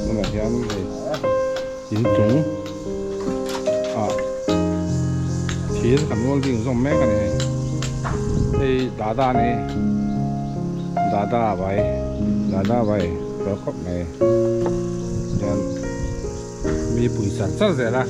Tunah hian hei inchung ah thir kan welding zawm mek a ni hei hei dada a ni dada vai dada vai fel khawp mai hian mi pui char char zel a.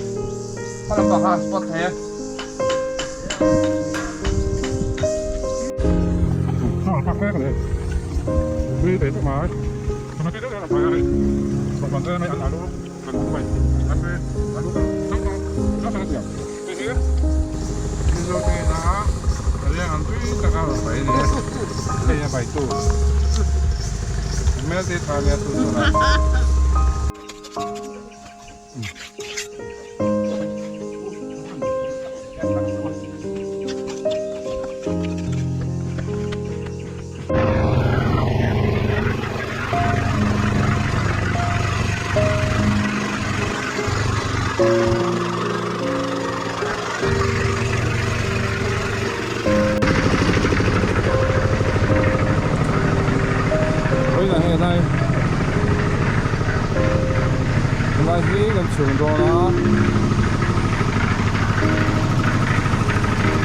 Helai hi kan chhung dawn a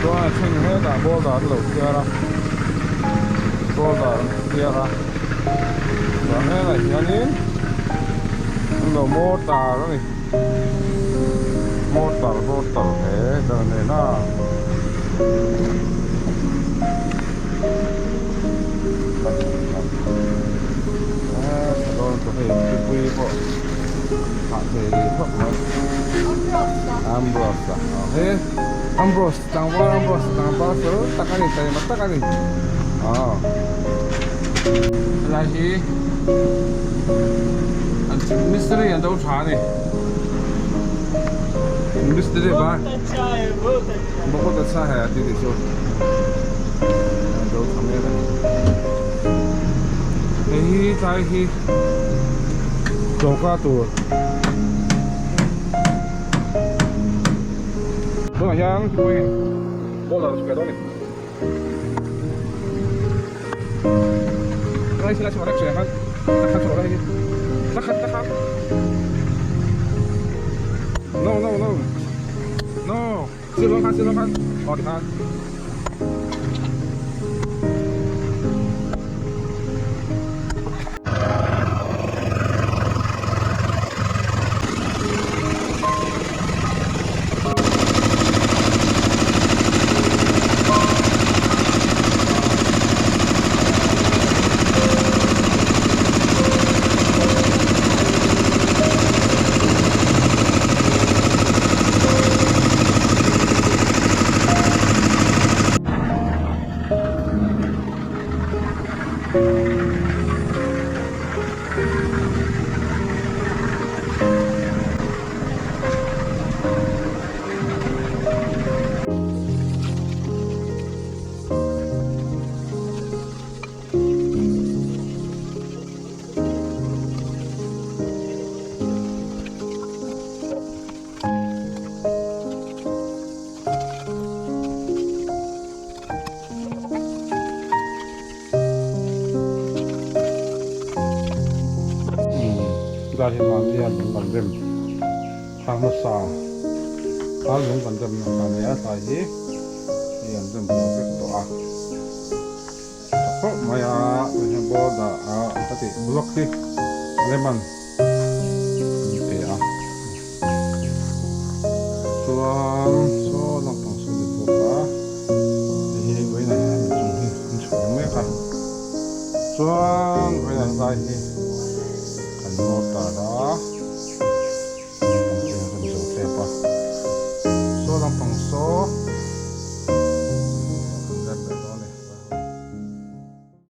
chuan a then hetah boulder an lo thiar a boulder an thiar a chuan helai hianin an lo mortar a ni mortar mortar he dan nena. Ambrose he Ambrose tlangval Ambrose tlangval fel tak a ni taima tak a ni aw helai hi an mistiri an do tha a ni mistiri ba bahut acha hai a ti tih chu an do tha mek a ni hei hi tlai hi choka tur tunah hian boulder chu ka dawn a ni no no no no Hetlai hi mahnia lung kan rem thar hmasa a lung kan rem na kha a ni a tlai hi hei an rem zo vek tawh a tha khawp mai a tun hian border a ka tih block hi a rem an an pe a chuan saw lampang saw ni bawk a hei hi vawiinah hian mi chung hi an chhung mek a chuan vawiinah helai hi kan mortar a lampang te an rem zo tep a saw lampang saw.